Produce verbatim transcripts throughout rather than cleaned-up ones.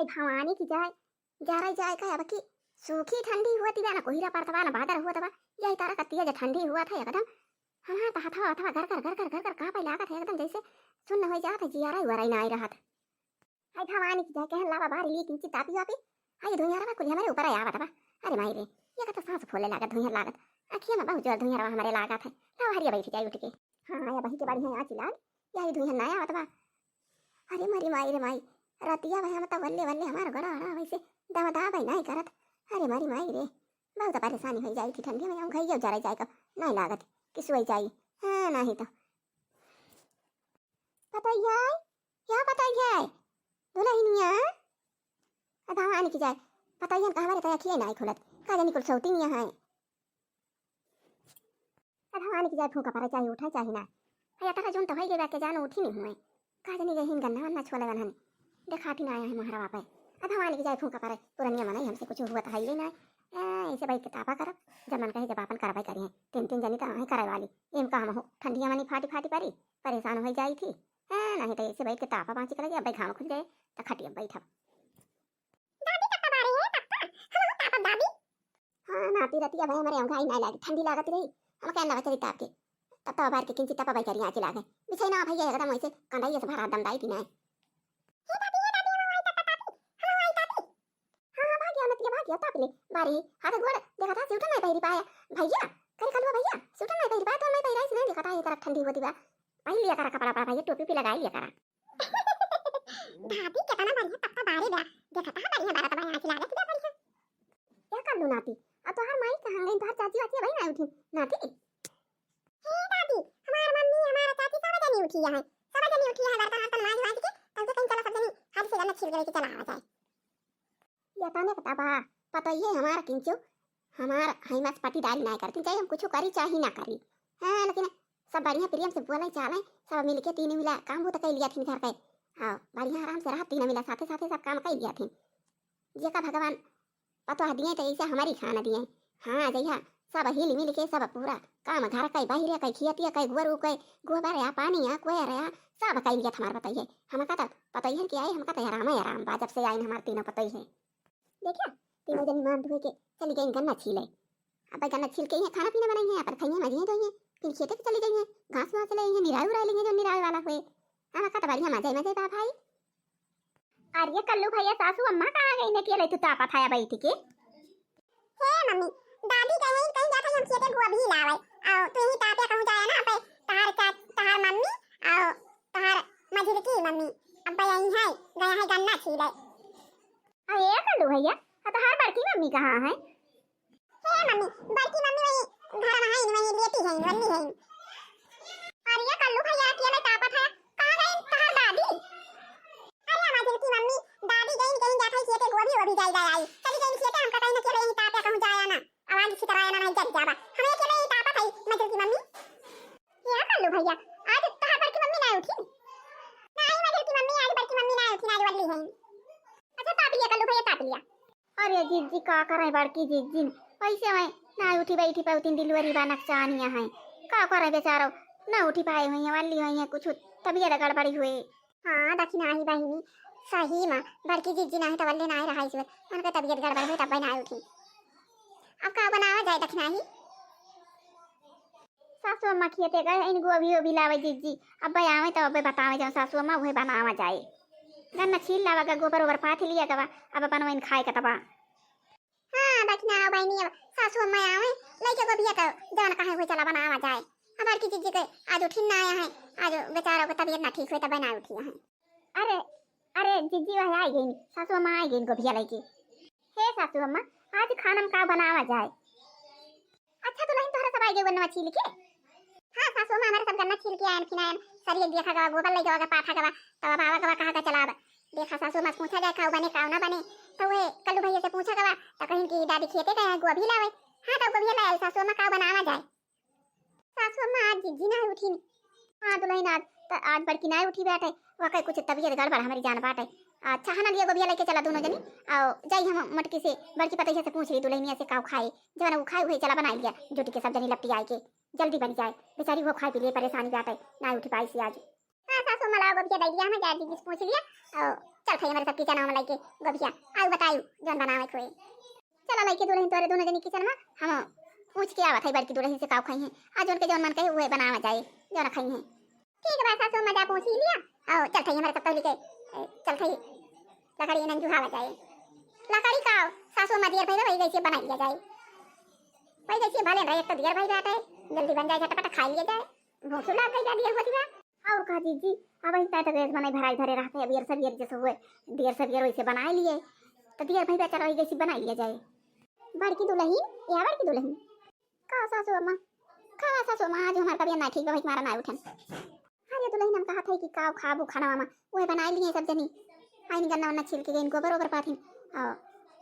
भवानी की जाए, जरा जाए का अब की सूखी ठंडी हुआ तिबा ना, कोहिरा परत बा ना, बादर हुआ तबा, यही तरह का तेज ठंडी हुआ था एकदम। हमार तो हथवा हथवा घर कर घर कर घर कर कांपे लागत है एकदम, जैसे सुन्न हो जात है, जियारा हुआ रही ना आई रहत। हाय भवानी की जाए, कहन लावा बारी ली किंची तापी वापी। हाय धुइयारा कुल हमरे ऊपर आया बा। अरे माई रे, ये का तो सांस फूले लागत, धुइयार लागत। अखिया में बहुत जोर धुइयारा हमारे लागत है। लावा हरिया बैठ जाए उठ के। हाँ, या बही के बारी है आज लाग। यही धुइयार ना आवत बा। अरे मरी माई रे माई, रतिया भई हम तो वल्ले वल्ले हमार गड़ा अड़ा वैसे दवा दवा भाई नहीं करत। अरे मरी माई रे, बहुत परेशानी हो जाई थी ठंडी में, हम घइयो जरा जाए का नहीं लागत कि सोई जाई। हाँ, नहीं तो। पतोहिया, या पतोहिया, दुलहिनिया, अब भवानी की जाए, पतोहियन का हमारे तो अखिए नहीं खुलत, का जानी कुल सौती नहीं है। अब भवानी की जाए फूंका परे, चाहे उठे चाहे ना। भैया, तारा जोन तो होई गई बा, के जानो उठी नहीं हुए। का जानी गहिन गन्ना वन्ना छोले बनहन। देखा थी ना आया है मोहरवा पे। अब भवानी की जाए फूंका परे, पुरनिया मनई हमसे कुछ हुआ तो है ही ना। ए, ऐसे भाई किताबा करब, जब मन कहे जब आपन करवाई करिए। तीन तीन जनी तो आहे करे वाली। एम का हम हो, ठंडिया मनी फाटी फाटी परी, परेशान हो जाई थी। ए, नहीं तो ऐसे भाई किताबा बाँची कर लगे, अब भाई घाम खुल जाए, तो खटिया बैठब। दादी तक बारे है, तब तक हम तापब दादी। हाँ, नाती रतिया भई हमरे अंघाई नाई लागी, ठंडी लागत रही। हम कहन लगा चली ताप के। तब तो बार के किंची तपा बाई करी आँची लागे। बिछई ना भैया एकदम वैसे कंधाई से भरा दम दाई थी ना। हे दादी, हे दादी, हम आई तब तापी, हम आई तापी। हाँ, हाँ, भाग्या नतिया भाग्या ताप ले। बारी, हाथ गोड़, देखा था, स्वेटर नहीं पहिरी पाया। भैया, करे कलुआ भैया, स्वेटर नहीं पहिरी पाया, तो नहीं पहिरा, इसने देखा था, ये तरफ ठंडी होती बा। पहिर लिया करा कपड़ा, पड़ा भैया, टोपी भी लगा लिया करा। भाभी, केतना बढ़िया तब तो बारे बा। देखा था, बढ़िया बारा तो बढ़िया आँची लागत बा, बढ़िया। क्या कर लू नाती? अब तोहार माई कहाँ गई? तोहार चाची वाची अबही ना उठी नाती? हे दादी, हमार मम्मी, हमार चाची सब जनी उठी है, सब जनी उठी है। बर्तन वर्तन माज वाज के तब से कहीं चला सब जनी हाथ से गन्ना छील के लेके चला आवा जाए। या ताने पता बा, पता ये हमार किंचो, हमार हईमस पटीदारी ना करती, चाहे हम कुछ करी चाहे ना करी। हाँ, लेकिन सब बढ़िया प्रेम से बोले चाले, सब मिलके तीन मिला काम बहुत कर लिया थी घर के। हाँ, बढ़िया आराम से रह तीन मिला साथे साथे सब काम कर लिया थी। जेका भगवान पतोह दिए तो ऐसे हमारी खाना दिए। हाँ, जइहा सब हिल मिल के सब पूरा काम घर के, बाहर के, खेतिया के, गोरू के, गोबर या पानी या कोयर या सब कर लिया हमार बताइए। हमका तो बताइए कि आई, हमका तो आराम है, आराम बा जब से आई हमार तीनों पतोह है। देखा, तीनों जनी मान धोए के चली गई गन्ना छीले। अब गन्ना छील के ही खाना पीना बनाई है, अपन खाइए मजिए धोइए, फिर खेते पे चली गई है, घास वास ले है, निराई उराई लेंगे जो निराई वाला हुए। हमका तो बढ़िया मजा ही मजा बा भाई। अरे कल्लू भैया, सासू अम्मा कहाँ गई ने? अकेले तू तापा थाया बैठ के। हे मम्मी, दादी कहीं कहीं जात है, हम खेते गोभी लावे। आओ, तू ही तापे कहूँ जाया ना, पे तहार चा-, तहार मम्मी, आओ, तहार मझिलकी मम्मी, अब यही है, गया है गन्ना छीले। अरे कल्लू भैया, आ तहार बड़की मम्मी कहाँ है? हे मम्मी, बड़की मम्मी वही घर में है, वही लेटी है, वल्ली है। अरे कल्लू भैया, अकेले तापत है, कहाँ गई तहार दादी? अरे हमार दिल की मम्मी, दादी गई, गई जात है खेते, गोभी वोभी जाई, जाई आई। चली गई खेते, हमका कहीं न अकेले यहीं तापे कहूँ जाया ना। आवाज छितराया ना, नहीं जब जावा। हमें अकेले यहीं तापत है, मझिल की मम्मी। या कल्लू भैया, आज तहार बड़की मम्मी ना उठी? नहीं मझिल की मम्मी, आज बड़की मम्मी ना उठी, आज वल्ली है। अच्छा ताप लिया कल्लू भैया, ताप लिया। अरे जिज्जी, का करे बड़की जिज्जी, पैसे में ना उठी बैठी पाउतिन, डिलीवरी बा नकचानिया है, का करे बेचारो, ना उठी पाए हुई है, वल्ली हुई है, कुछ तबीयत गड़बड़ी हुए। हाँ दखिनाही बहिनी, सही में बड़की जिज्जी नाही तवल्ले नाही रहा इसमें, उनका तबीयत गड़बड़ हुई तब ना उठी। अब का बनावा जाए दखिनाही? सासू अम्मा खेते गए हैं, गोभी ओभी लावे जिज्जी, अब आवे तो अब बतावे जाओ सासू अम्मा, वही बनावा जाए। गन्ना छील लावा गा, गोबर ओबर पाथ लिया गवा, अब अपन वही खाए का तबा। हाँ दखिना बहिनी, अब सासू अम्मा आवे, लइके गोभिया तो जवन कहे हुए चला बनावा जाए। अब बड़की जिज्जी के आज उठिन ना आया है, आज बेचारों को तबीयत ना ठीक हुई तब ना उठी है। अरे, अरे जिज्जी वह आई गई, सासू अम्मा आई गई गोभिया लइके। हे सासू अम्मा, आज खाना में का बनावा जाए? अच्छा दुलहिन, तोहरा सब आई गए गन्ना छील के? हाँ सासू अम्मा, हमारे सब गन्ना छील के आयन, फिर आयन, सरिये देखा गवा, गोबर ले गवा, पाथा गवा, तब अब आवा गवा कहा का चला अब। देखा सासू अम्मा से पूछा जाए का बने का ना बने, तो वे कल्लू भैया से पूछा गवा, तो कहिन कि दादी खेते गए हैं, गोभी लावे। हाँ तो गोभी लाए सासू अम्मा, का बनावा जाए? सासू अम्मा आज जिज्जी ना उठी। हाँ दुलहिन, आज त, आज बड़की ना उठी बाटे, वकै कुछ तबीयत गड़बड़ हमारी जान बाटे। अच्छा है ना, लिया गोभिया लेके चला दोनों जनी, आओ जाई हम मटकी से बड़की पतैया से पूछ ली दुलहिनिया से का खाए, जवन वो खाए वही चला बनाई लिया, जुटी के सब जनी लपटी आए के जल्दी बन जाए, बेचारी वो खाए पी लिए परेशानी बाटे, ना उठी पाई सी आज। हाँ सासू अम्मा, आओ गोभिया दइ दिया, हम जा दीदी से पूछ लिया। आओ, चलत हई हमरे सब किचनवा मा लइके गोभिया। आओ बतायू जौन बनावे के होए। चला लइके दुलहिन तोहरे दुनो जनी किचन मा, हम पूछ के आवत हई बड़की दुलहिन से काउ खइहैं। आज उनके जौन मन कहे उहे बनावा जाए, जौन खइहैं। ठीक बा सासू अम्मा, जा पूछ ही लिया। आओ चलत हई हमरे सब पहली के, ए, चलत हई लकड़ी नंजुहावा जाए। लकड़ी काउ सासू अम्मा, दियर भइबा वही जैसे बनाइ लिया जाए, वही जैसे भले रहे, एक तो दियर भइबा बाटे, जल्दी बन जाए, झटपट खाइ लिया जाए। भूख लाग गई, दियर होती बा। और का जीजी, अब वही तो गैस बनाई भराई धरे रहत है, अब दियर सब दियर जैसे हुए, दियर सब दियर वैसे बनाइ लिए, तो दियर भइबा चला वही जैसे बनाइ लिया जाए। बड़की दुलहिन, या बड़की दुलहिन। का सासू अम्मा? का सासू अम्मा, आज हमार तबियत ना ठीक बा, वही के मारा ना उठन। अरे दुलहिन, हम कहत हई कि काउ खाबू खाना वामा, उहे बनाइ लिए सब जनी। आइन गन्ना वन्ना छील के गइन, गोबर ओबर पाथिन, और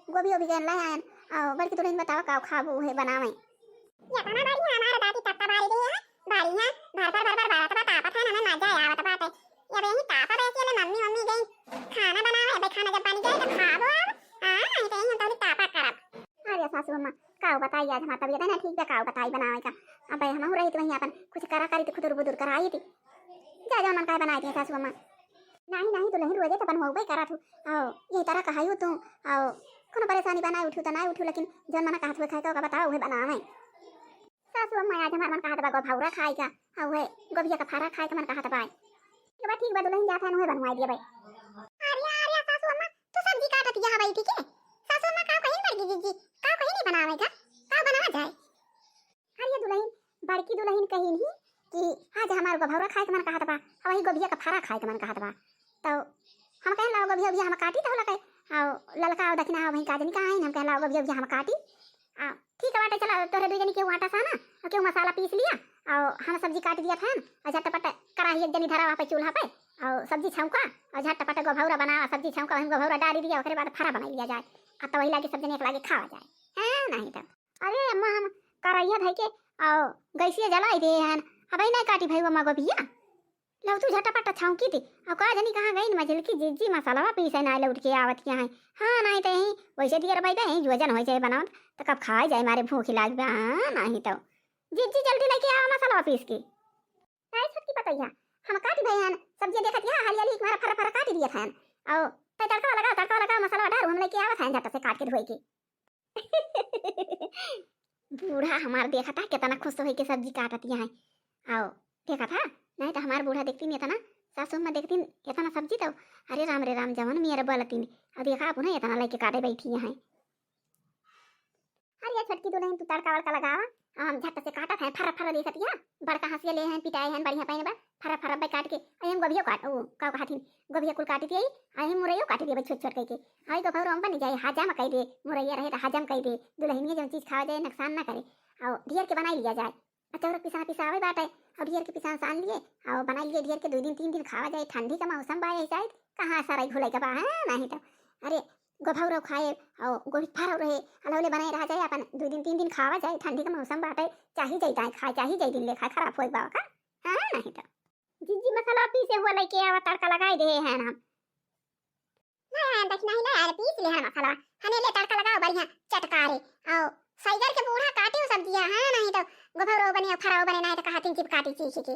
गोभी ओभी गइन लाइ आयन। और बड़की दुलहिन बतावा काउ खाबू, उहे बनावे। एतना बढ़िया हमार दादी तत्ता बारी गई है, बढ़िया भर भर भर भर बारत बा, तापत है, हमें मजा आवत बाटे। अब यही तापा बैठ के ले मम्मी मम्मी गई खाना बनावे, अब खाना जब बन जाए तो खाबो अब। हाँ, नहीं तो यही हम तो तापा करब। अरे सासू अम्मा, काउ बताई, आज हमार तबियत है ना ठीक बा, काउ बताई बनावे का। अब हम रही तो वहीं अपन कुछ करा करी तो खुदुर बुदुर कराई थी। जा जा मन का बनाई थी सासू अम्मा। नहीं नहीं दुलहिन, रोजे तो बनवाबे करत हूँ। आओ, यही तरह कहाई हूँ तू। आओ, कोनो परेशानी बा, ना उठू तो ना उठू, लेकिन जौन मना कहत हुए खाए का बताओ, उहे बनावे। सासू अम्मा, आज हमार मन कहत बा गोभौरा खाए का, आ उहे गोभिया का फरा खाए का मन कहत बा। ठीक बा, ठीक बा दुलहिन, जात हन उहे बनवाए दिया भाई। अरे अरे सासू अम्मा, तू सब्जी काटत यहाँ बैठी के? सासू अम्मा, का कहीं बड़की जीजी, का कहीं नहीं बनावे का, का बनावा जाए? अरे दुलहिन, बड़की दुलहिन कहिन ही कि आज हमार गोभौरा खाए के मन कहत बा, आ वही गोभिया का फरा खाए के मन कहत बा। तो हम कहेन लाओ गोभिया, गोभिया हम काटी तो लगे, आओ ललका आओ दखिना आओ वहीं काजनी का आइन, हम कहेन लाओ गोभिया, गोभिया हम काटी। आ ठीक बाटे, चला तोहरे दुइ जनी के आटा साना, और केहू मसाला पीस लिया, और हम सब्जी काट दिया फैन, और झटपट कराही एक जनी धरा वहाँ पे चूल्हा पे, और सब्जी छौंका, और झटपट गोभौरा बनावा, सब्जी छौंका, वहीं गोभौरा डाली दिया, ओकरे बाद फरा बनाई लिया जाए, आ तो वही लागे सब जने एक लागे खावा जाए। हाँ, नहीं तो। अरे अम्मा, हम करैया धइ के और गैसिया जलाई दे हन, अबही नहीं काटी भई अम्मा गोभिया। लव तू झटापट छौंकी दे। और का जनी कहाँ गई मझिलकी जीजी, मसालवा पीसे ना लौट के आवत यहाँ है। हाँ, नहीं तो यहीं वैसे दियर बैठे यहीं जोजन हो जाए बनावत, तो कब खाए जाए, मारे भूख लाग बा। हाँ, नहीं तो जीजी जल्दी लेके आवा मसालवा पीस के। काहे छोटकी पतोहिया, हम काटी भई हन, सब्जी देखत यहाँ हाली हाली एक मारा फरा फरा काटी दियत हन। और तै तड़का लगा, तड़का लगा, मसाला डाल, हम लेके आवत हन झट से काट के धोई के। बूढ़ा हमार देखता कितना खुश होई के सब्जी काटत यहाँ। आओ, देखत हा, नहीं तो हमार बूढ़ा देखतीन इतना, सासू अम्मा देखतीन इतना सब्जी तो, अरे राम रे राम, जवन मेरा बलतीन, और देखा अपना इतना लेके काटे बैठी यहाँ। अरे छोटकी दुलहिन, तू तड़का वड़का लगावा, हम झट से काटत हैं, फर फर दे सतिया, बड़का हंसिया ले हैं, पिटाए हैं, बढ़िया पाइन बा, फर फर बे काट के, अरे हम गोभियो काट, ओ, का कहथिन, गोभिया कुल काट दिए, अरे हम मुरैयो काट दिए छोट छोट कह के, आई गोभौरो हम बन जाए, हजम कह दे, मुरैया रहे तो हजम कह दे, दुलहिनिया जौन चीज खावा जाए, नुकसान ना करे, और ढेर के बनाई लिया जाए। और चौरक पिसान पिसावे बाटे, और ढेर के पिसान सान लिए, और बनाई लिए ढेर के, दो दिन तीन दिन खावा जाए, ठंडी का मौसम बा, यही शायद कहाँ सराई घुलाई का बा, हाँ, नहीं तो। अरे गोभौरो खाए, और गोभी फरौ रहे, अलौले बनाए रहा जाए, अपन दो दिन तीन दिन खावा जाए, ठंडी का मौसम बाटे, चाही जाए दाएं खाए, चाही जाए दिन ले खाए, खराब होए बाबा का, हाँ, नहीं तो। जीजी मसाला पीसे हुआ लेके आवा, तड़का लगाई दे हैं हम। नहीं आया, देख नहीं, नहीं आया, पीस ले हैं मसाला, हने ले तड़का लगाओ बढ़िया चटकारे, आओ साइगर के बूढ़ा काटे हो सब्जियां, हाँ, नहीं तो गोभौरो बने, फरौ बने, नहीं तो कहा तीन चिप काटी चीखी के।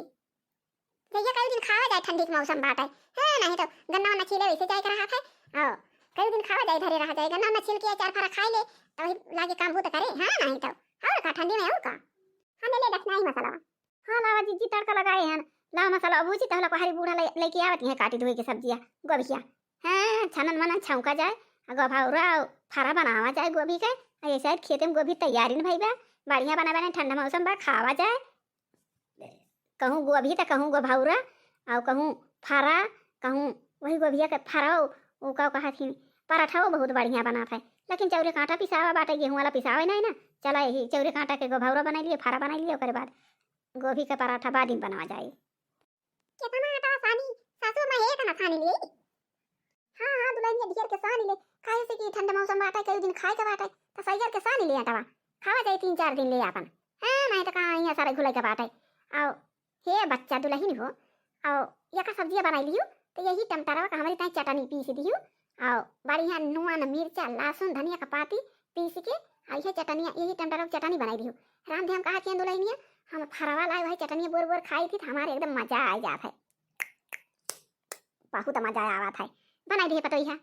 जइया कई दिन खावा जाए, ठंडी के मौसम बाटे, हाँ, नहीं तो गन्ना वन्ना छीले वैसे जाए के रहा है, आओ कई दिन खावा जाए, धरे रहा जाए, गन्ना वन्ना छील के अचार फरा खाई ले, तो वही लागे काम भूत करे, हाँ, नहीं तो। और का ठंडी में और का? हने ले दखना ही मसाला। हाँ, लावा जीजी, तड़का लगाए हन। लावा मसाला, अबूजी, तहला पहाड़ी बूढ़ा ले, लेके आवत हैं काटी धोई के सब्जिया, गोभिया। हाँ, छनन मनन छौंका जाए, आ गोभौरा फरा बनावा जाए गोभी के। आ ये शायद खेते में गोभी तैयारी न भई बा, बढ़िया बना बना, ठंडा मौसम बा, खावा जाए। कहूँ गोभी त कहूँ गोभौरा, और कहूँ फरा, कहूँ वही गोभिया के फरा, वो का कहत ही, पराठा वो बहुत बढ़िया बनात है। लेकिन चौरे कांटा पिसावा बाटे, गेहूं वाला पिसावे नहीं ना। चला यही चौरे कांटा के गोभौरा बनाई लिए, फरा बनाई लिए, ओकरे बाद गोभी का पराठा बाद में बनवा जाए। कितना आटा सानी सासू माँ, एक ना सानी लिए। हाँ, हाँ, दुलहिनिया ढेर के सानी ले, काहे से कि ठंडा मौसम बाटे, कई दिन खाए के बाटे, तो सैगर के सानी ले आटावा, खावा जाए तीन चार दिन ले आपन। हाँ, नहीं तो कहाँ यहाँ सारा घुलाई के बाटे। आओ, हे बच्चा दुलहिन हो, आओ, यका सब्जिया बनाई लियो, तो यही टमाटरवा का हमारी ताई चटनी पीस दियो, आओ, बढ़िया नून, मिर्चा, लहसुन, धनिया का पाती पीस के, आ यह चटनिया, यही टमाटरवा की चटनी बनाई दियो। राम धे हम कहा कि दुलहिनिया, हम फरवा लाए, वही चटनिया बोर बोर खाई थी, तो हमारे एकदम मजा आ जात है। बहुत मजा आवत है, बनाई दिहे पतोहिया।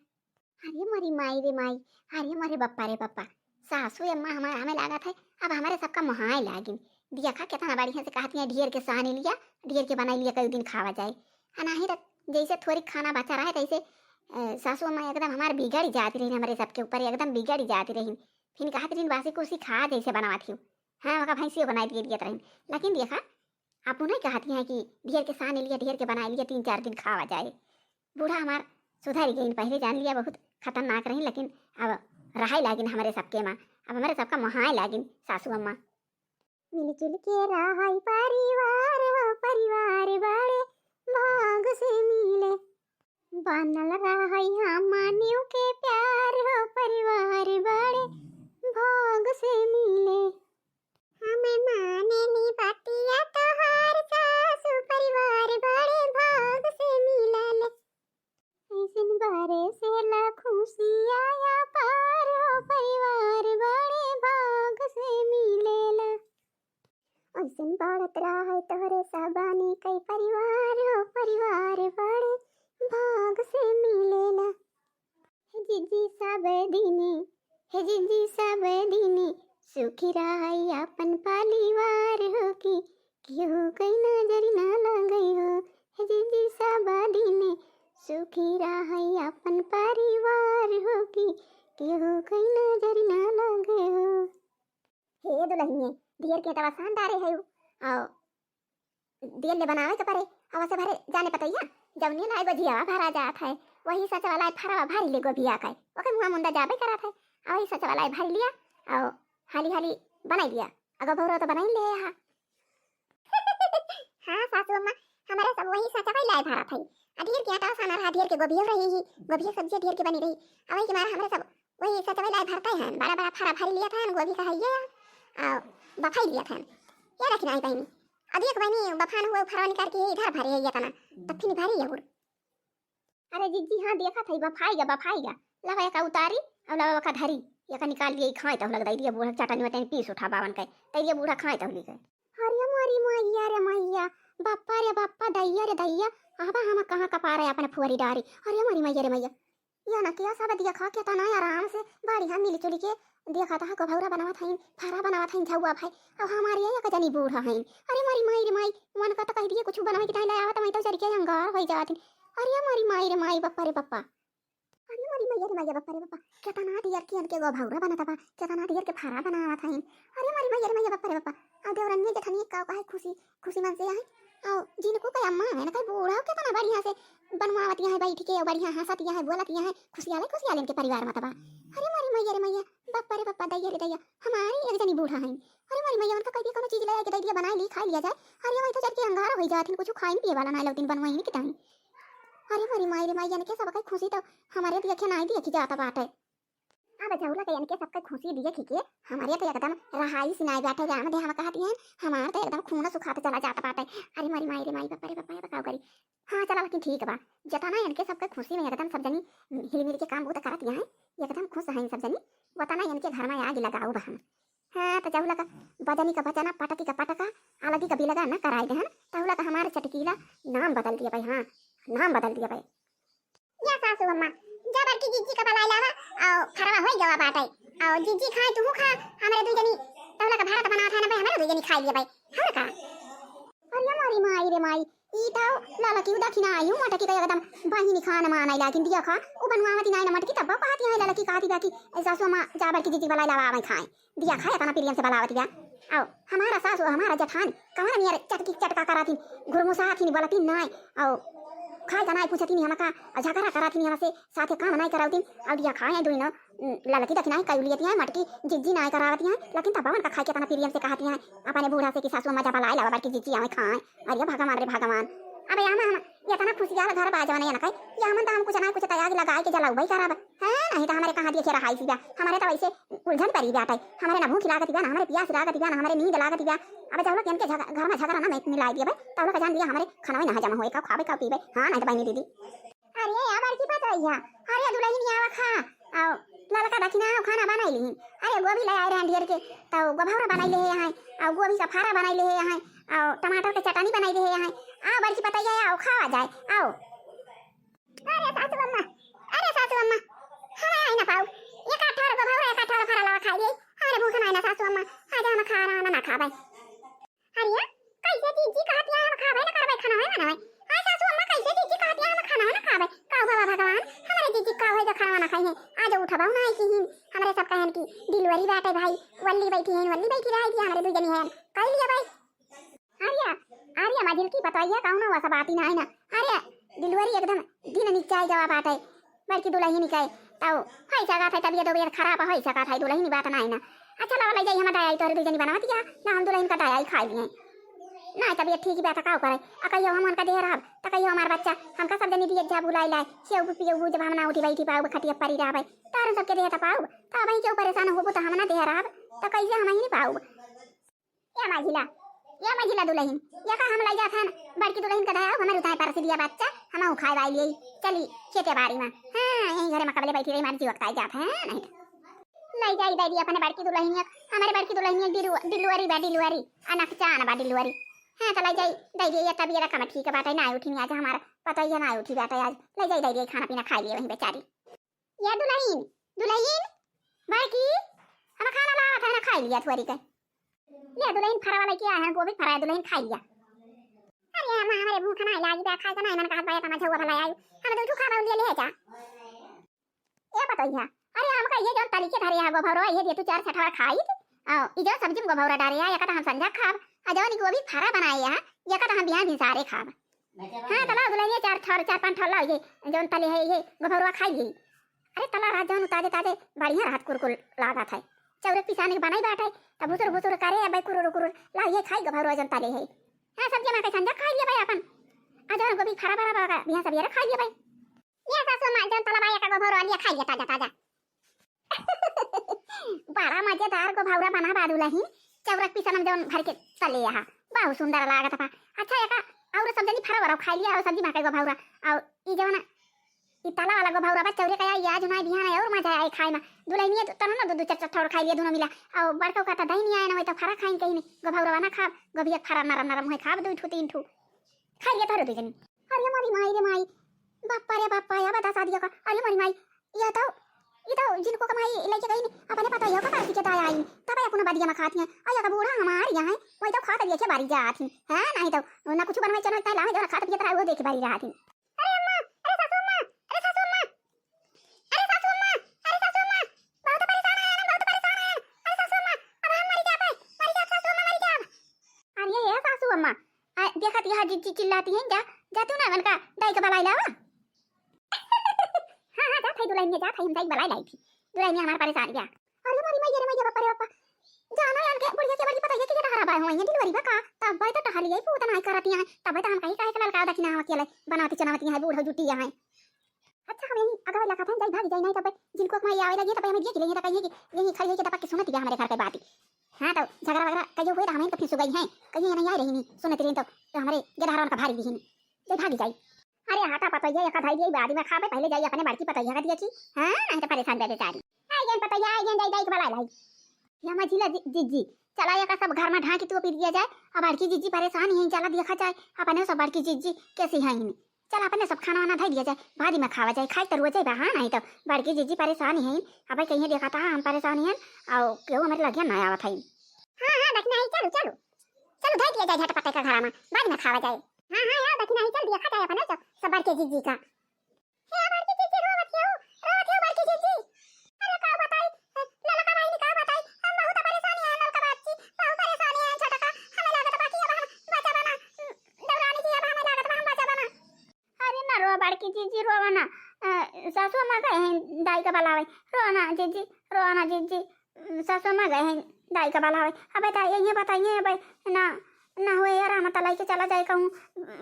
अरे मोरी माई रे माई, अरे मोरे बप्पा रे बप्पा, सासू अम्मा हमार हमें लागत है, अब हमरे सबका मोहाय लागिन। देखा केतना बढ़िया से कहती हैं, ढेर के सानी लिया, ढेर के बनाई लिया, कई दिन खावा जाए। आ नाही त जैसे थोड़ी खाना बचा रहे तैसे, अ, सासू अम्मा एकदम हमार बिगड़ जाती रही, हमरे सबके ऊपर एकदम बिगड़ जाती रही। फिर कहती रही, बासी कुर्सी खा जैसे बनावत ही। हाँ, ओका भैंसियों बनाई दिए दियत रही। लेकिन देखा, आप उन्हें कहती हैं कि ढेर के सानी लिया, ढेर के बनाई लिया, तीन चार दिन खावा जाए। बूढ़ा हमार सुधर गइन, पहले जान लिया बहुत खतरनाक रही, लेकिन अब रहाई लागिन हमरे सबके माँ, अब हमरे सबका मोहाय लागिन सासू अम्मा। मिलजुल के रहई परिवार हो, परिवार बड़े भाग से मिले। बनल रहई हमनियों के प्यार हो, परिवार बड़े भाग से मिले। हमें माने नी बतिया तोहार सासू, परिवार बड़े भाग से मिलल। ऐसन बरसेला खुशिया या पार हो, परिवार बड़े भाग से मिलेला। ऐसन बढ़त रहे तोहरे सबनी कई परिवार हो, परिवार बड़े भाग से मिलेला। हे जिज्जी सब दिने, हे जिज्जी सब दिने, सुखी रहई अपन परिवार हो कि केहू कई नजर ना लगई हो। हे जिज्जी सब दिने, सुखी रहई अपन परिवार हो कि केहू कई नजर ना लगई हो। हे दुलहिनिये, ढेर के तवा शानदारे है उ। आओ, दियल ले बनावे के परे, अवसे भरे जाने पतैया, जौनिये लाए गोझियावा भरा जात है, वही सचवा लाए फरवा भरी ले गोभिया के, ओके मुँह मुंदा जाबे करत है, आ वही सचवा लाए भरी लिया, आओ, हाली हाली बनाई लिया, अगो भौरो तो बनाई ले हा। हाँ सासू अम्मा, हमारे सब वही सचवा लाए भरत है, आ ढेर के आटा साना रहा, ढेर के गोभियो रही ही, गोभियो सब्जी ढेर के बनी रही, आ वही के मारा हमारे सब वही सचवा लाए भरते हैं, बड़ा बड़ा फरा भरी लिया था, गोभी का है ये, आ बफाई लिया था, ये रखी नहीं बहनी। अब एक बहनी बफान हुआ फरवा निकाल के इधर भरे है ये तना, तब फिर भरी है उड़। अरे जिज्जी, हाँ देखत है, बफाइगा, बफाइगा। लवा एका उतारी, और लवा एका धरी, एका निकाल दिए, खाए तहु लग दई दिए बूढ़ा चटनी वटनी पीस उठा बावन के, तई दिए बूढ़ा खाए तहु लिखे। अरे मोरी मैया रे मैया, बप्पा रे बप्पा, दैया रे दैया, आबा हम कहाँ कपारे अपन फुहरी डारी। अरे मोरी मैया रे मैया, या ना किया सब देखा केतना आराम से बढ़िया मिलजुल के देखा था, गोभौरा बनावत हईन, फरा बनावत हईन, झौआ भाई। अब हमारे एक जनी बूढ़ा हईन। अरे मोरी माई रे माई, मन का तो कह दिए कुछ बनावे की टाइम ले आवत, मैं तो जरी के अंगार होई जात हईन। अरे मोरी माई रे माई, बप्पा रे बप्पा। अरे मोरी मैया रे मैया, बप्पा रे बप्पा, केतना दियर के इनके गोभौरा बनत बा, केतना दियर के फरा बनावत हईन। अरे मोरी मैया रे मैया, बप्पा रे बप्पा। आ देवरनिया जेठनिया का कहे खुशी, खुशी मन से आए। आओ, जिनको कहे अम्मा है ना, कहे बूढ़ा केतना बढ़िया से बनवावत यहाँ है बैठ के, बढ़िया हंसत यहाँ है, बोलत यहाँ है, खुशियाले, खुशियाले इनके परिवार मत बा। अरे मोरी मैया रे मैया, बप्पा रे बप्पा, दैया रे दैया, हमारी एक जनी बूढ़ा है। अरे मोरी मैया, उनका कह दिया कोनो चीज ले आके दे दिया, बनाई ली, खाई लिया जाए। अरे वही तो चल के अंगार हो जात, कुछ खाइन पिए वाला ना लौटिन बनवाइन के टाइम। अरे मोरी माई रे माई, इनके सबके खुशी तो हमारे देखे ना देखी जात बाटे। अब जौला के इनके सबके खुशी देख के हमारे तो एकदम रहाई सिनाई बाटे, राम दे हम कहती हैं, हमार तो एकदम खून सुखात चला जात बाटे। अरे मोरी माई रे माई, बप्पा रे बप्पा, बताओ करी। हाँ चला, लेकिन ठीक बा, जतना इनके सबके खुशी में एकदम सब जनी हिल मिल के काम बहुत करत हैं, एकदम खुश हैं सब जनी, वतना इनके घर में आग लगाओ बहन। हाँ तो जौला का बजनी का बजना, पटकी का पटका, अलगी का बिलगा न कराए देहन, तौला का हमार चटकीला नाम बदल दिया भाई। हाँ, नाम बदल दिया भाई। या सासू अम्मा, जा बड़की जिज्जी का बलाई लावा, आओ फरवा होई गवा बाटे, आओ जिज्जी खाए तू खा, हमरे दुई जनी तौला का भारत बनात है ना भाई, हमरे दुई जनी खाई लिए भाई, हमरे का। अरे मोरी माई रे माई, ई तो ललकी उदा खिना आयु मोटकी का एकदम बहिनी खान मानाई लागिन दिया खा, उ बनवावती नाई ना मटकी तब कहती है ललकी कहती बा कि ए सासू अम्मा जा बड़की जिज्जी बलाई लावा आवे खाए। दिया खाए तना पिरियन से बलावत बिया। आओ, हमारा सासू, हमारा जठान, कमर नियर चटकी चटका करातिन, घुरमुसातिन, बोलतिन नाय। आओ, खाए का नाय पूछतिन हमका, आ झगड़ा करातिन हमसे, साथे काम नाय करावतिन। आओ दिया खाए दुई न, उम, ललकी दखिनाई कई लियतिया, मटकी जिज्जी नाय करावतिया, लेकिन तब बवन का खाए के तना पिरियन से कहतिया, अपने बूढ़ा से कि सासू अम्मा जा बलाए लावा, बड़की जिज्जी आवे खाए। अरे भगवान रे भगवान, अबे आमा हम इतना खुशियाल घर बाजवने न कई, या हमन त हम कुछ ना कुछ तैयारी लगाए के जलाऊ भाई करब। हैं, नहीं त हमरे कहाँ दिए खेरा हाई सीधा, हमरे त वैसे उलझन परी बाटे, हमरे ना भूख लागत बा, ना हमरे पियास लागत बा, ना हमरे नींद लागत बा। अब जौला के इनके झग-, घर में झगड़ा ना में मिलाई दिए भाई, तौला का जान दिया हमरे खाना में ना हजम होए, का खाबे का पीबे। हाँ, नहीं त बहनी दीदी। अरे या बड़की पतोहिया, अरे दुलहिनिया आवा खा, आओ, ललका दखिना आओ, खाना बनाई ली। अरे गोभी ले आए रहे ढेर के, तो गोभौरा बनाई ले हैं, आओ गोभी का फारा बनाई ले हैं, आओ टमाटर के चटनी बनाई ले हैं, आओ बड़की पतोहिया आओ खावा जाए, आओ। अरे, कैसे जीजी कहत है हम खाबे ना करबे खाना है ना? हाय सासू अम्मा, कैसे जीजी कहत है हम खाना है ना खाबे? का हुआ भगवान, हमारे जीजी का होई जो खाना ना खाई है? आज उठबा ना आई की ही, हमरे सब कहन की डिलीवरी बाटे भाई, वल्ली बैठी है, वल्ली बैठी रहे की हमरे दू जनी है, कह लिया भाई। अरे, अरे, मझिल की पतोहिया कौनो वसा बात ही ना है ना। अरे, डिलीवरी एकदम दिन निचाई गवा बाटे। बड़की दुलहिन के तौ होई सकत है तबियत उबियत खराब होई सकत है, दुलहिन बात ना है ना। अच्छा, लावा लई जाई, हम दाई तोहरे दू जनी बनावत या, ना हम दुलहिन का दाई खाई लिए। ना तबियत ठीक बा त का करे, आ कहियो हम उनका देह रहब, त कहियो हमार बच्चा, हमका सब जनी दिए जा बुलाई लाए, सेव पियो जब हम ना उठी बैठी पाउब, खटिया परी रहबे, तारन सबके देह त पाउब, त अबही केहू परेशान होबो त हम ना देह रहब, त कैसे हम ही नहीं पाउब। या मझिला, या मझिला दुलहिन, या का हम लई जात हन, बड़की दुलहिन का दाई, हमरे उताए परस दिया बच्चा, हम खाए वाई लिए, चली खेते बाड़ी में। हाँ, यही घरे में कबले बैठी रही, हमारी जीव अकताई जात है, नहीं तो। लई जाई दीदी अपने बड़की दुलहिन, हमरे बड़की दुलहिन डिलु-, डिलीवरी बा, डिलीवरी, अनकचान बा डिलीवरी। हाँ, तो लई जाई दीदी, ये तबियत कम ठीक बाटे, ना उठी आज हमारा, पता ही है ना उठी बाटे आज, लई जाई दीदी खाना पीना खाई लिए वहीं बेचारी। या दुलहिन, दुलहिन, बड़की, हम खाना लावत है ना, खाई लिया थोड़ी के। ले दुलहिन, फरा वाला क्या है, गोभी फरा है, दुलहिन खाई लिया। अरे अम्मा, हमरे भूख ना लागी बा, खाए का ना मन कहत बा, तना झउआ भला आई। हम दू ठू खाबा, ले ले जा। ए पतोहिया, अरे हमका ये जौन तली के धरे है गोभौरवा, ये दे तू चार छठवा खाई। आ, ई जौन सब्जी में गोभौरा डारे है, ये का तो हम संझा खाब। आ जौन ई गोभी फरा बनाए है, ये का तो हम बिहान भिनसारे खाब। हाँ, तला दुलहिनिया चार ठौर, चार पाँच ठौर लाओ, ये जौन तले है, ये गोभौरवा खाई ली। अरे तला रहा जौन ताजे ताजे बढ़िया रहत कुरकुर लागत है। चौरक पिसाने के बनाई बाटे, तब भुसुर भुसुर करे, अबै कुरुर कुरुर, लाओ ये खाई गोभौरवा जौन तले है। हाँ, सब जना के संझा खाई लिया भाई अपन। आ जौन गोभी फरा भरा बा, बिहान सवेरे खाई लिया भाई। ये सासू माँ जौन तला बा, एक गोभौरवा लिया खाई लिया ताजा ताजा। बड़ा मजेदार गोभौरा बना बा दुलहिन, चौरक पिसनम जौन भर के तले यहाँ, बहुत सुंदर लागत बा। अच्छा, एका और सब जनी फरा वरा खाई लिया, और सब्जी माके गोभौरा, और ई जौन ई तला वाला गोभौरा बा चौरे का, या जुनाई बिहान और मजा आए खाए में। दुलहिनिया तो तनो ना दो दो चार चार ठौर खाई लिया दोनों मिला, और बड़का का तो दही नहीं आए ना, वही तो फरा खाइन कहीं नहीं, गोभौरा ना खाब, गोभिया फरा नरम नरम होए खाब, दो ठू तीन ठू खाई लिया तोहरे दो जनी। अरे मोरी माई रे माई, बाप्पा रे बाप्पा, या बता शादी का। अरे मोरी माई, या तो, ये तो जिनको कमाई लेके गई नी, अपने पता ही होगा पार्टी के दाया आई, तब अपना बदिया में खाती हैं। और या का बूढ़ा हमार यहाँ है, वही तो खात लेके बारी जात ही, हैं? नहीं तो ना कुछ बनवाई चलो, इतना लावे जो ना खात पियत रहा, वो देखे बारी जात ही। अरे अम्मा, अरे सासू अम्मा, अरे सासू अम्मा, अरे सासू अम्मा, अरे सासू अम्मा, बहुत परेशान है हम, बहुत परेशान है। अरे सासू अम्मा, अब हम मरी जाबे, मरी जाब सासू अम्मा, मरी जाब। अरे ये सासू अम्मा, आ, देखत यहाँ जिज्जी चिल्लाती हैं, जा, जा तू ना उनका दाई के बलाई लावा। हाँ, हाँ, जात है दुलहिनिया, जात है, हम दाई के बलाई लाई थी। दुलहिनिया हमार परेशान गया। अरे मोरी मैया रे मैया, बापा रे बापा। जाना यार के बुढ़िया के बड़ी पता है कि ये डरा बाय हुआ है, डिलीवरी बा का? तब भाई तो टहली गई, पूत नहीं करती है। तब भाई तो हम कहीं काहे के ललका दक्षिणा हवा के ले, बनावती चनावती है, बूढ़ हो जुटी है। अच्छा, हम यही अगवा इलाका था, जाई भागी जाई, नहीं तब जिनको कमाई आवे लगी, तब हमें दिए के लिए, तो कहिए कि यही खड़ी है कि तब के सुनत गया हमारे घर के बात। हाँ, तो झगड़ा वगड़ा कहियो हुए तो हमें तो फिर सुगई है, कहीं नहीं आ रही नहीं, सुनत रही तो, तो हमारे गेदहरवन का भारी रही नहीं, जाई भागी जाई। अरे हटा पतोहिया, एक धाई दिए बाद में खाबे, पहले जाई अपने बड़की पतोहिया का दिया की। हाँ, नहीं तो परेशान बे बेचारी। आई गई पतोहिया, आई गई, जाई, जाई के बला लाई। या मझिला जी, जिज्जी, चला एक सब घर में ढांकी तोपी दिया जाए, अब बड़की जिज्जी परेशान ही, चला देखा जाए अपने सब बड़की जिज्जी कैसी हैं। चल, अपने सब खाना वाना धइ लिया जाए, बाद में खावा जाए, खाई तो रोजे बा, हाँ, नहीं तो बड़की जिज्जी परेशान ही, अब कहीं देखा था हम परेशान ही, और केहू हमारे लगिया ना आवत है। हाँ, हाँ, दखिना ही, चलो, चलो, चलो, धइ लिया जाए झटपटे का घरा में, बाद में खावा जाए। हाँ, हाँ, यार, दखिना ही, चल दिया खा जाए अपने सब, सब बड़की जिज्जी का। हे बड़की जिज्जी, रोवत हो, रोवत हो बड़की जिज्जी। अरे का बताई, ललका बहिनी का बताई, हम बहुत परेशानी है, ललका बाची, बहुत परेशानी है, छोटका, हमें लागत बा कि अब हम बचा बना, देवरानी जी, अब हमें लागत बा हम बचा बना। अरे ना रो बड़की जिज्जी, रोवा ना। अ, सासू अम्मा गए हैं दाई का बुलावे। रोवा ना जिज्जी, रोवा ना जिज्जी। सासू अम्मा गए हैं दाई का बुलावे। अबे दाई, ये बताइए, अबे ना, ना हुए यार, हम तलाई के चला जाए कहूँ,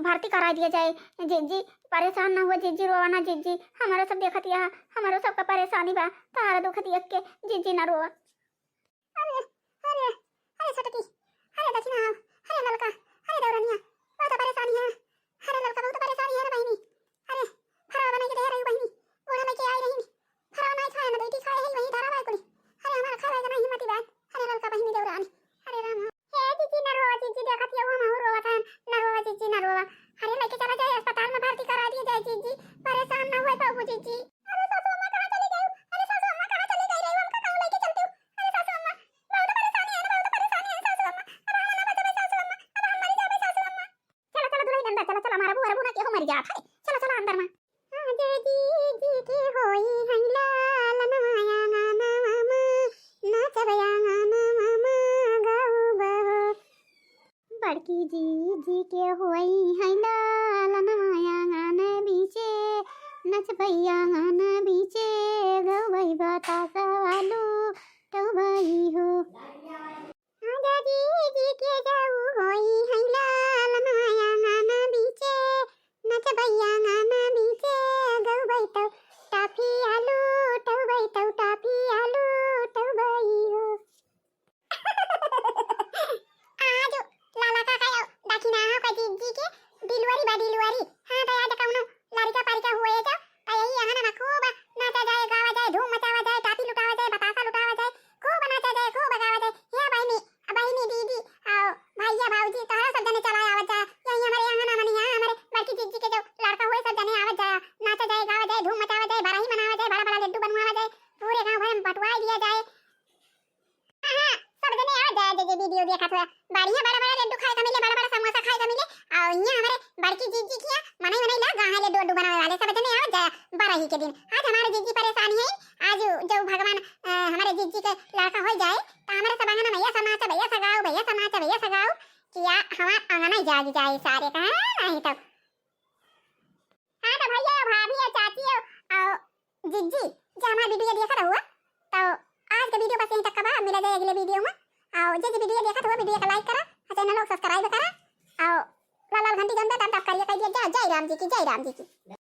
भर्ती करा दिया जाए। जिज्जी, परेशान ना हुआ जिज्जी, रोवा ना जिज्जी। हमारा सब देखत या, हमारा सबका परेशानी बा, तारा दुख देख के। जिज्जी ना रोवा। अरे, अरे, अरे छोटकी, अरे दक्षिणा, अरे ललका, अरे दौरनिया, बहुत परेशानी है। अरे ललका, बहुत परेशानी है रे बहिनी। अरे फरवा बनाई के दे रही बहिनी, बूढ़ा लेके आई रही। फरवा नहीं खाए ना दे, खाए ही वही धरा बाय कुली। अरे हमारा खाए का नहीं हिम्मत ही बाय। अरे ललका बहिनी दौरानी, अरे राम। हे जीजी ना रोवा, जीजी देखत ये वो महू रोवा था, ना रोवा जीजी ना रोवा। अरे लेके चला जाए अस्पताल में भर्ती करा दिए जाए जीजी, परेशान ना हुए बाबू जीजी। अरे सासू अम्मा कहाँ चली गई? अरे सासू अम्मा कहाँ चली गई रही? उनका कहाँ लेके चलती हूँ? अरे सासू अम्मा, बहुत परेशानी है ना, बहुत परेशानी है सासू अम्मा। जात है। चलो, चलो अंदर मा। आज जीजी के होई है लालनवा आंगनवा मा, नाचब आंगनवा मा गउबहु। बड़की जीजी के होई है लालनवा आंगन बीचे, नचबई आंगन बीचे, गउबई बतासा आलू टउबई हो। आजा जीजी के जाऊ होई है लालनवा आंगन बीचे, नचबई आंगन बीचे, गउबई तउ टाफी आलू टउबई तउ टाफी आलू टउबई हो। आज लाला का कहे दखिना हो का जीजी के delivery बा delivery। हाँ, तो आज कउनो लड़का परिका हुए तो, तो यही अंगन मा खूब नाचा जाए, गावा जाए, धूम मचावा जाए, टाफी लुटावा जाए, बतासा लुटावा जाए, खूब नाचा जाए, खूब गावा जाए। हे बहिनी, बहिनी, दीदी, आओ, भैया, भौजी, तोहरा सब जने चला आवत जा। यही हमरे अंगन मा, यहाँ हमरे बड़की जीजी के जो लड़का हुए, सब जने आवत जा, नाचा जाए, गावा जाए, धूम मचावा जाए, बरही मनावा जाए, बड़ा बड़ा लड्डू बनवावा जाए, पूरे गाँव भर मा बंटवाए दिया जाए। हाँ, हाँ, सब जने आवत जाए, जे जे video देखत हुआ। बढ़िया बड़ा बड़ा लड्डू खाए का मिले, बड़ा बड़ा समोसा खाए का मिले। और यहाँ हमरे बड़की जीजी किया मनई मनई ला गाँव है लड्डू वड्डू बनावे वाले, सब जने आवत जाए बरही के दिन। आज हमारे जीजी परेशान है, आज जो भगवान, अ, हमारे जीजी के लड़का हो जाए, तो हमारे सब अंगन मा भैया सब नाचा, भैया सब गाओ, भैया सब नाचा, भैया सब गाओ, कि या हमार अंगन ही जाग जाए सारे का, हाँ, नहीं तो। हाँ, तो भैया, भाभी, चाची, और जीजी, जे हमार video देखत हुआ, तो आज के video बस यहीं तक का बा, मिला जाए अगले video मा। और जे जे video देखत हुआ, video का like करा, और channel को subscribe करा, और लाल लाल घंटी जौन बा, tap tap करिए, कह दिया, जय, जय राम जी की, जय राम जी की।